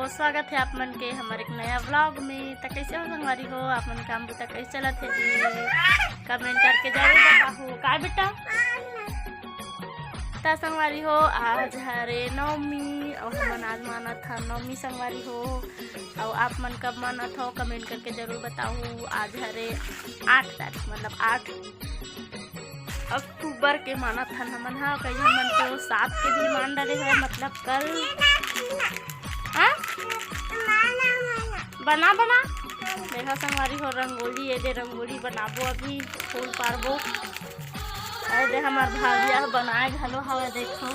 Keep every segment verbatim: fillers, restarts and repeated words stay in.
तो स्वागत है आप मन के हमर एक नया vlog में। त कैसे हो संगवारी हो, आप मन काम बुता कैसे चलत है जी? कमेंट करके जरूर बताहू। का बेटा? त संगवारी हो, आज हरे नवमी, अउ हमन आज मानत हन नवमी संगवारी हो। अउ आप मन कब मानत हो, कमेंट करके जरूर बताहू। आज हरे आठ तारीख, मतलब आठ अक्टूबर के मानत हन हमन हा। कई झन मन तो सात के भी मान डाले हवय, मतलब कल। हाँ? बना, बना। देखो संगवारी हो, रंगोली, ये दे रंगोली बनाबो, अभी फूल पारबो। अरे दे, हमार भाविया बनाए घलो हवय, देखो।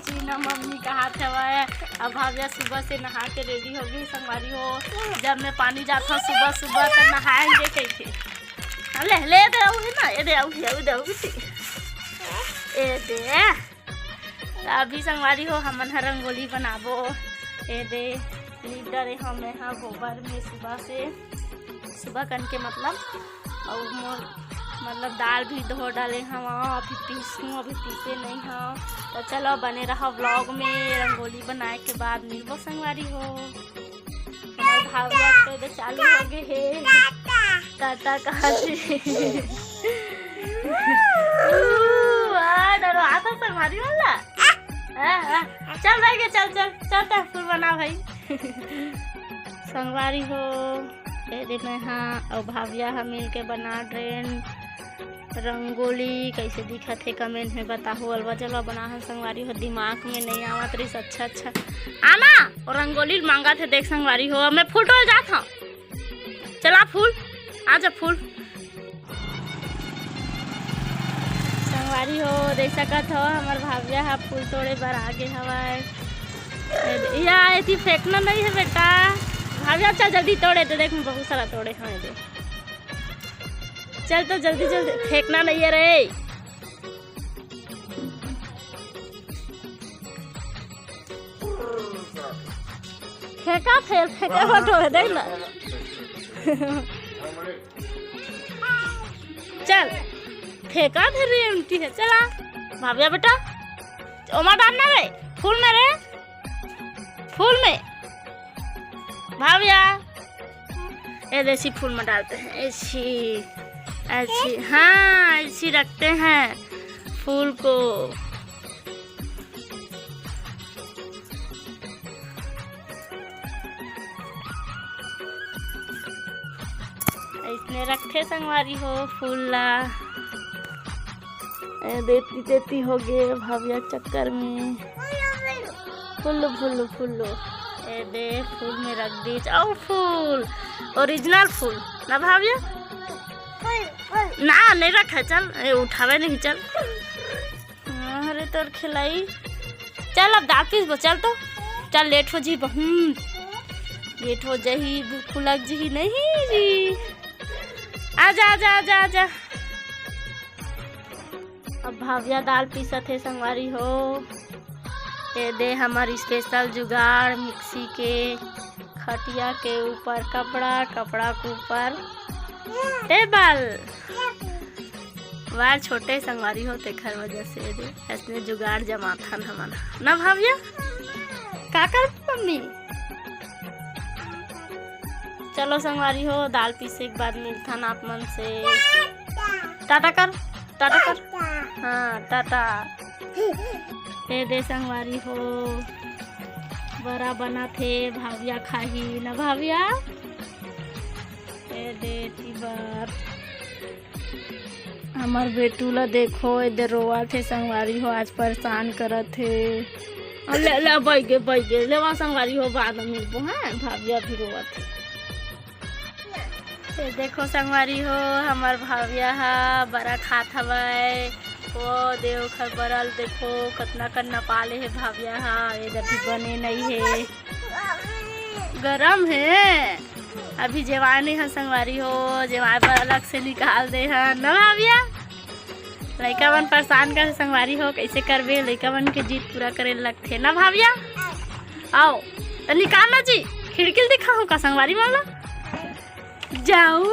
जीना मम्मी कहात हवय। अब भाविया सुबह से नहा के ready हो गई संगवारी हो। जब मैं पानी जात हूँ सुबह सुबह, तो नहाएंगे कैसे? ले, ले दे, अउ हे ना, ये दे, अउ हे, अउ दे, अउ हे। ए दे। त अभी संगवारी हो, हमन ह रंगोली बनाबो। ए दे, लीप डरे हव मैं ह गोबर में सुबह से, सुबह कन के मतलब, अउ मोर मतलब दाल भी धो डाले हव, अभी पीसहूँ, अभी पीसे नहीं हव। त चलो बने रहो vlog में, रंगोली बनाए के बाद मिलबो संगवारी हो। हमर भाविया तो दे चालू हो गए हे। टाटा कहा थे। आ, डरो आता संगवारी वाला। आ, आ, चल भाई के, चल, चल, चल, तब फूल बना भाई। संगवारी हो, ए दे मैं हा अउ भाविया हा मिल के बना ड्रेन रंगोली। कैसे दिखत हे कमेंट में बताहू। अलवा जलवा बना हन संगवारी हो, दिमाग में नहीं आवत रहिस। अच्छा अच्छा आना, और रंगोली मांगत हे। देख संगवारी हो, अब मैं फूल तोड़े जात हूँ। चला फूल, आ जा फूल। संगवारी हो, देख सकत हो हमर भाविया हा फूल तोड़े बर आगे हवय। या एती फेंकना नहीं है बेटा। भाविया चल जल्दी तोड़े, तो देख मैं बहुत सारा तोड़े हवय दे। चल तो जल्दी जल्दी, फेंकना नहीं है रे। फेंका फेर, फेंका बटो है, देख ना। चल, फेंका फेर रे उल्टी है, चला। भाविया बेटा, ओमा डालना रे, फूल में रे, फूल में। भाविया, ये देसी फूल में डालते हैं, ऐसी, ऐसी, हाँ, ऐसी रखते हैं फूल को। ऐसने रखथे संगवारी हो फूल ला। ए, देती तेती हो गे भाविया चक्कर में। फुल्लू, फुल्लू, फुल्लू। ए दे, फूल में रख दीच। अउ फूल, original फूल ना भाविया? ना, नहीं रखा, चल, ए, उठावे नहीं, चल। अरे तोर खिलाई। चल अब दाल पीसबो, चल तो। चल लेट हो जी, बहुत लेट हो जाही, भूख लग जी नहीं जी। आजा, आजा, आजा, आजा। अब भाविया दाल पीसत हे संगवारी हो। ये दे हमर special जुगाड़, मिक्सी के, खटिया के ऊपर कपड़ा, कपड़ा के ऊपर टेबल। वार छोटे संगवारी हो, तेखर वजह से दे ऐसने जुगाड़ जमाथन हमन, ना भाविया? का कर मम्मी? चलो संगवारी हो, दाल पीसे के बाद मिलथन आप मन से। टाटा कर, टाटा कर। हाँ, टाटा। ए दे संगवारी हो, बरा बनत हे, भाविया खाही ना भाविया। ए दे एती बर। हमर बेटू ला देखो, ए दे रोवत हे संगवारी हो, आज परेशान करत हे। अ, ले, ले, बैगे, बैगे, लेवा संगवारी हो, बाद में मिलबो, हैं? भाविया भी रोवत हे। ये देखो संगवारी हो, हमर भाविया हा बरा खात हवय। ओ देव, ओखर बरा ल देखो, कतना कन नपा ले हे भाविया हा। ये दे अभी बने नहीं हे, गरम हे। अभी जेवाय नहीं हे संगवारी हो, जेवाय बर अलग से निकाल दे हन ना भाविया। लइका मन परेशान कर संगवारी हो, कैसे करबे, लइका मन के जिद पूरा करे लगथे ना भाविया। आओ, त निकाल ना जी, खिड़की ल दिखाहू का संगवारी मन ला? जाऊ।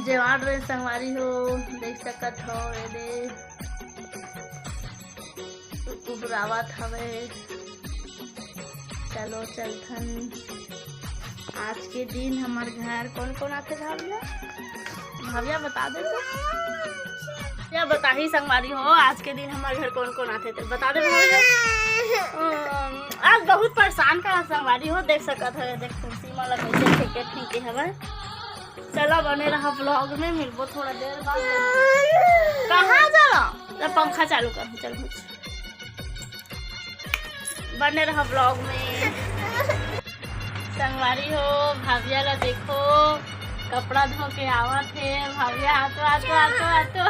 जेवाड़ रे संगवारी हो, देख सकत हो, ए दे। आवत हवे। चलो चलथन। आज के दिन हमर घर कौन कौन आथे भाविया? भाविया बता दे तो। या बताही संगवारी हो, आज के दिन हमर घर कौन कौन आथे ते बता दे भाविया। अम, आज बहुत परेशान का संगवारी हो, देख सकत हो, देख कुर्सी मन ला कैसे फेंके फेंके हवे। चला बने रहा vlog में, मिलबो थोड़ा देर बाद। कहाँ जाना? ले पंखा चालू कर, चल घुस। बने रहा vlog में। संगवारी हो, भाविया ला देखो, कपड़ा धो के आवत हे। भाविया, आतो, आतो, आतो, आतो।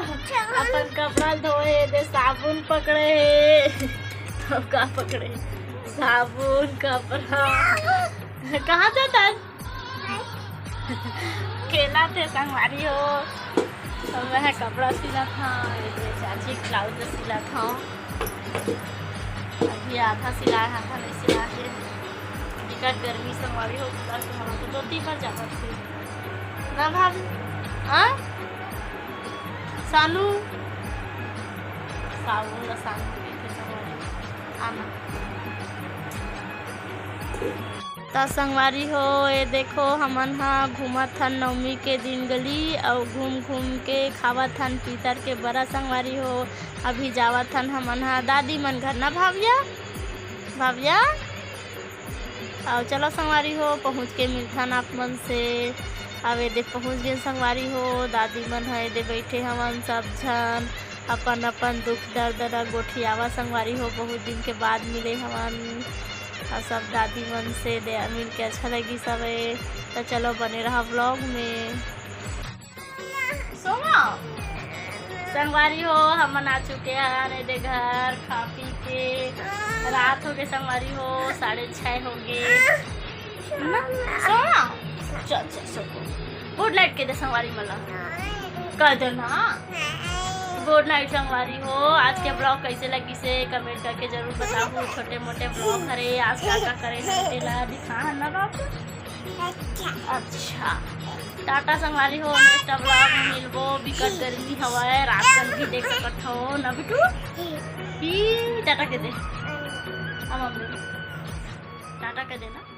अपन कपड़ा धोए दे, साबुन पकड़े हे। अब का पकड़े? साबुन, कपड़ा। कहाँ जाता है? खेलत हे संगवारी हो। तो मैं कपड़ा सिलत हूँ, ये दे चाची ब्लाउज सिलत हूँ। अभी आधा सिला है, आधा नहीं सिला है। बिकट गर्मी संगवारी हो, कूलर के हवा तो दो तीन बार जावत हे। ना भाभी? हाँ? सानू? साबुन ला सानू कहिथे संगवारी हो। आना। त संगवारी हो, ये देखो, हमन ह घूमत हन नवमी के दिन गली, अउ घूम घूम के खावत हन पीतर के बरा संगवारी हो। अभी जावत हन हमन ह दादी मन घर ना भाविया, भाविया। अउ चलो संगवारी हो, पहुँच के मिलथन आप मन से। अब एदे पहुँच गेन संगवारी हो, दादी मन ह एदे बइठे हवन सब झन। अपन अपन दुख दर्द ला गोठियावा संगवारी हो, बहुत दिन के बाद मिले हवन। अउ सब दादी मन से दे मिल के अच्छा लगी सबे। त चलो बने रहा vlog में। सोमा संगवारी हो, हमन आ चुके हन एदे घर खा पी के। रात हो गे संगवारी हो, साढ़े छः हो गे। ना, सोमा, चल चल सो। गुड नाइट कह दे संगवारी मन ला। कह दे ना। गुड नाइट संगवारी हो। आज के vlog कैसे लगिस हे कमेंट करके जरूर बताहू। छोटे मोटे vlog हरे, आज का का करे हन तेला दिखा हन ना बाप। अच्छा, टाटा संगवारी हो, नेक्स्ट vlog में मिलबो। बिकट गर्मी हवय, रात कन भी देख सकत हो ना बिटू। ई टाटा कह दे। अब मम्मी टाटा कह देना।